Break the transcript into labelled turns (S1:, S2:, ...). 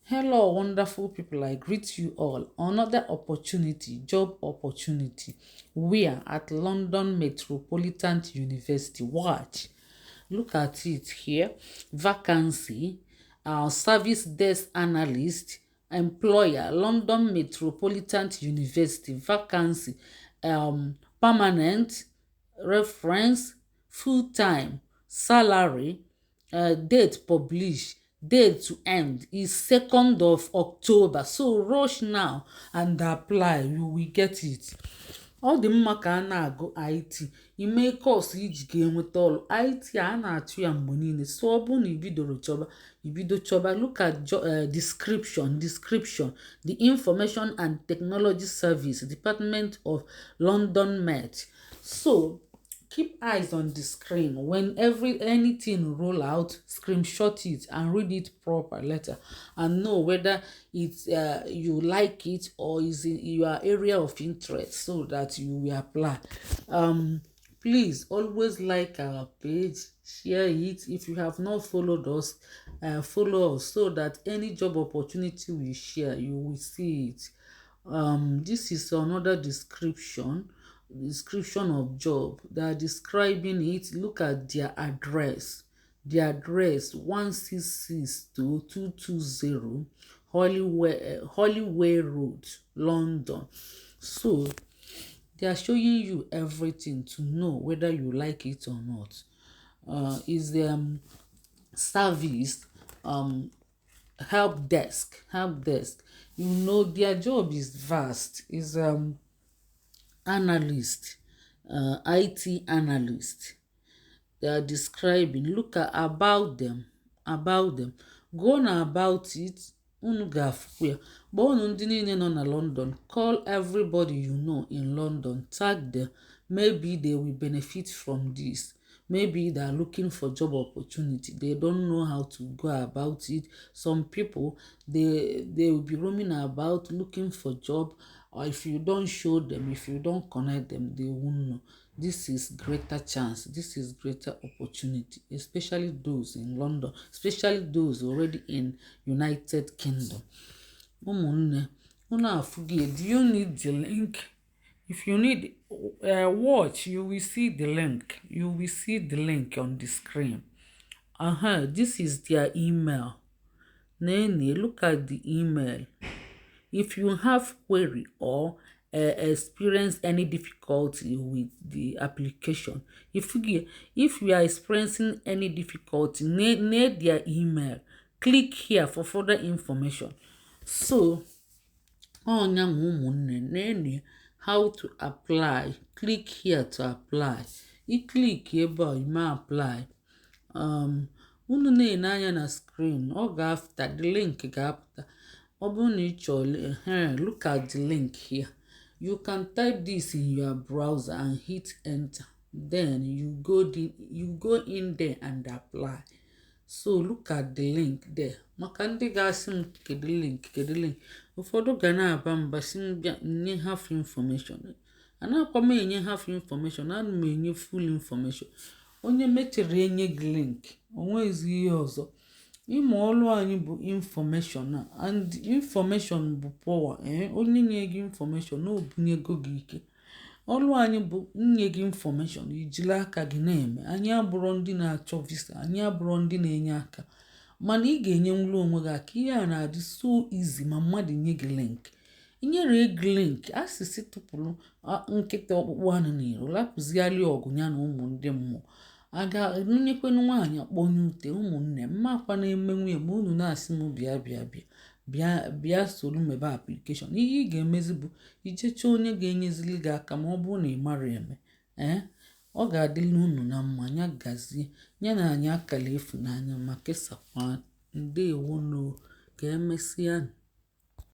S1: Hello, wonderful people. I greet you all. Another opportunity, job opportunity. We are at London Metropolitan University. Watch. Look at it here. Vacancy, service desk analyst, employer, London Metropolitan University. Vacancy, permanent, reference, full time, salary, date published, date to end is 2nd of October. So rush now and apply, you will get it. Ọ dị mma ka a na-agụ IT, ime course iji ga-enweta ọrụ IT a na-achụ ya mgbe niile. So ọ bụrụ na ibidoro chọba, ibido chọba. Look at description. Description: the Information and Technology Service Department of London Met. So keep eyes on the screen. When every anything roll out, screenshot it and read it proper later and know whether it's you like it or is in your area of interest, so that you will apply. Please always like our page, share it. If you have not followed us, follow us so that any job opportunity we share, you will see it. This is another description of job. They are describing it. Look at their address. The address, 166 to 220 Holloway Road, London. So they are showing you everything to know whether you like it or not. Is the service help desk, help desk. Their job is vast. Is analyst, IT analyst. They are describing. Look at about them, about them. Go on about it. Unu ga-afụkwa ya. Kpọọ unu ndị niile nọ na London. Call everybody you know in London, tag them. Maybe they will benefit from this. Maybe they are looking for job opportunity, they don't know how to go about it. Some people, they will be roaming about looking for job, or if you don't show them, if you don't connect them, they won't know. This is greater chance, this is greater opportunity, especially those in London, especially those already in United Kingdom. Ụmụnne, unu afụghị? Do you need the link? If you need, watch, you will see the link. You will see the link on the screen. This is their email. Nene, look at the email. If you have query or experience any difficulty with the application, if you are experiencing any difficulty, near their email, click here for further information. So ọnya nwe, ụmụnne, nene how to apply. Click here to apply. I click ebe a, ime apply. Unu na-ene anya na screen, ọ ga-afụta the link, ga-apụta. Ọ bụrụ na ị chọrọ, look at the link here. You can type this in your browser and hit enter, then you go in there and apply. So look at the link there. Maka ndị ga-asị m, "Kedu link? Kedu link?" Ụfọdụ ga na-aba mba si m bịa nye half information. Anakwa m enye half information, ana m enye full information. Onye mechere enye gị link, onwezi ihe ọzọ ịma. Ọlụ anyị bụ information a, and information bụ power. Ee, onye nye gị information na obunyego gị ike. Ọlụ anyị bụ nye gị information, ijiri aka gị na-eme. Anyị abụrọ ndị na-achọ visa, anyị abụrọ ndị na-enye aka, mana ị ga-enyenwuru onwe gị aka. Ihe a na-adị so easy ma mmadụ nye gị link. Inyere gị link, asịsị tụpụrụ nkịta ọkpụkpụ anụ n'iro, lapụzigharị ọgụ ya na ụmụ ndị mmụọ a ga-enyekwanụ nwaanyị akpọnye ute. Ụmụnne m, makwa na-eme nwunye ma unu na-asị m, "Bịa, bịa, bịa, bịa, bịa soro mebe application." Ihe ị ga-emezi bụ ichecha onye ga-enyezili gị aka ma ọ bụrụ na ị mara eme. Ee, ọ ga-adịla unu na mma. Ya gazie, ya na anyị akara ịfụnanya ma kesakwa. Ndeewono, ka emesịa.